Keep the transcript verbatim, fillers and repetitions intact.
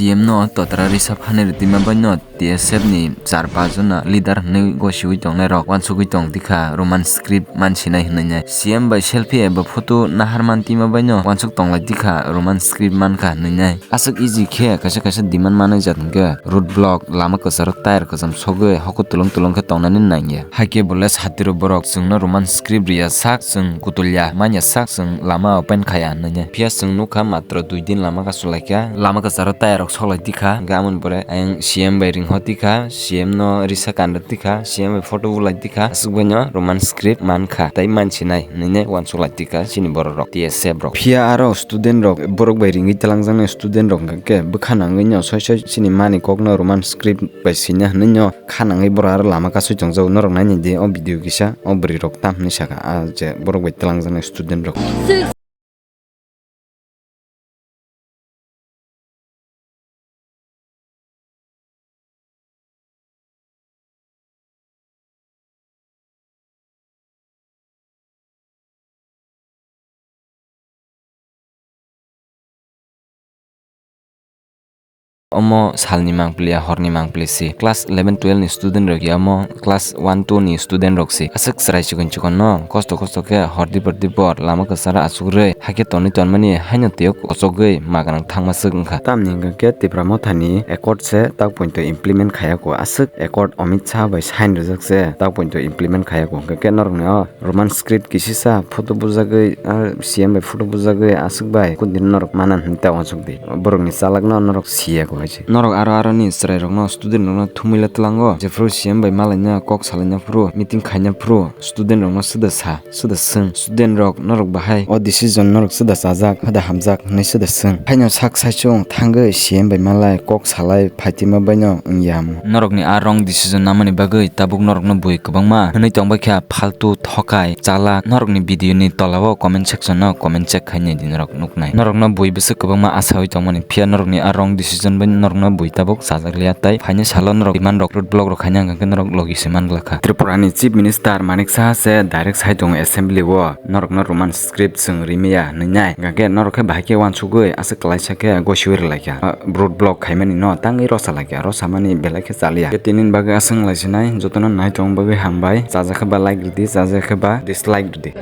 T M no totra risa phani rwtwima bai no T S F ni char pach jona leader hwnwi gosiwi tongnai rok wansugwi tong dikha Roman script mansinai hwnwi nai. C M bai selfie eba photo nahar mantwima bai no wansuk tonglai dikha Roman script mankha hwnwi nai. Aswk easy khe kaisa kaisa demand manwi jat hwnkhe road block, lama kwcharo tyre kwcham sogwi hoko tulung tulung khe tongnani nangya. Haikhe bo le satiro borok chwngno Roman script riya sak, chwng kutulya manya sak, chwng lama open khaya hwnwi. Phiya chwng nukha matro dui din lama kasulaikha, lama kwcharo tyre rok soklai tikha, hwnkhe amoni pore ayang C M bai ringho tikha, C M no risa kandar tikha, C M bai photo bulai tikha, aswk baino Roman script mankha tei mansinai hwnwi wansuk lai tikha chini borok rok, T S F rok. Phiya aro student rok, borok bai ringwi twlangjaknai student rok hwnkhe bwkha nangwi no soi soi chini mani kokno Roman script bai swina hwnwi no kha nangwi borok aro lama kasui tongjago. Norok naini di o video kisa, o bwrwi rok tam hwnwi saka, ah, je borok bai twlangjaknai student rok. Omo salni mangpili ya horni mangpili si. Class eleven twelve ni student rok ya omo class one two ni student rok si. Aswk chwrai chikon chikon no kosto kosto khe hor dibor dibor lama kwcharo achugwi hakhe tonwi tonmani haino twiyo kochogwi magrang thangma swk wngkha. Tamni hwnkhe Tipra Motha ni accord se tak pointo implement khaya kho. Aswk accord Amit Shah bai sign rijak se tak pointo implement khaya kho. Hwnkhe norok ni o Roman script kisisa photo bujagwi, ah, C M bai photo bujagwi aswk bai kudin norok manan hwn ta uansuk di. Borok ni chalak no norok siya kho hai se. Norok aro aro ni chwrai rok no student rok no thumui le twlango. Jephru C M bai malai no kok salai na phuru, meeting khai na phuru student rok no suda sa, suda swng. Student rok norok bahai o decision norok suda chajak, hada hamjak hwnwi suda swng. Haino sak saichung thangwi C M bai malai kok salai phaitwima bai no wngya omo. Norokni a wrong decision namani bagwi tabuk norokno bui kwbangma hwnwi tongbai kha, faltu, thokai, chalak. Norokni video ni tola o comment section o comment check khai nai di, norok nuknai. Norokno bui bwswk kwbangma asawi tongmani, phiya norokni a wrong decision bai norokno bui tabuk chajak liya, tei phaini salo norok demand rok, road block rok khaina hwnkhe norok logi se man glak kha. Tripura ni Chief Minister Manik Saha se direct sai tongo assembly o, norokno Roman script chwng rimaya hwnwi nai. Hwnkhe norok khe bahai khe uansugwi aswk klaisa khe gosiwi rwlaikha. Ah, road block khaimani no tangwi rosa laikha, rosa mani belai khe chaliya. Khe tini bagwi aswk lai sinai, jotono nai tong bagwi hambai. Chajak khe ba like rwdi, chajak khe ba dislike rwdi.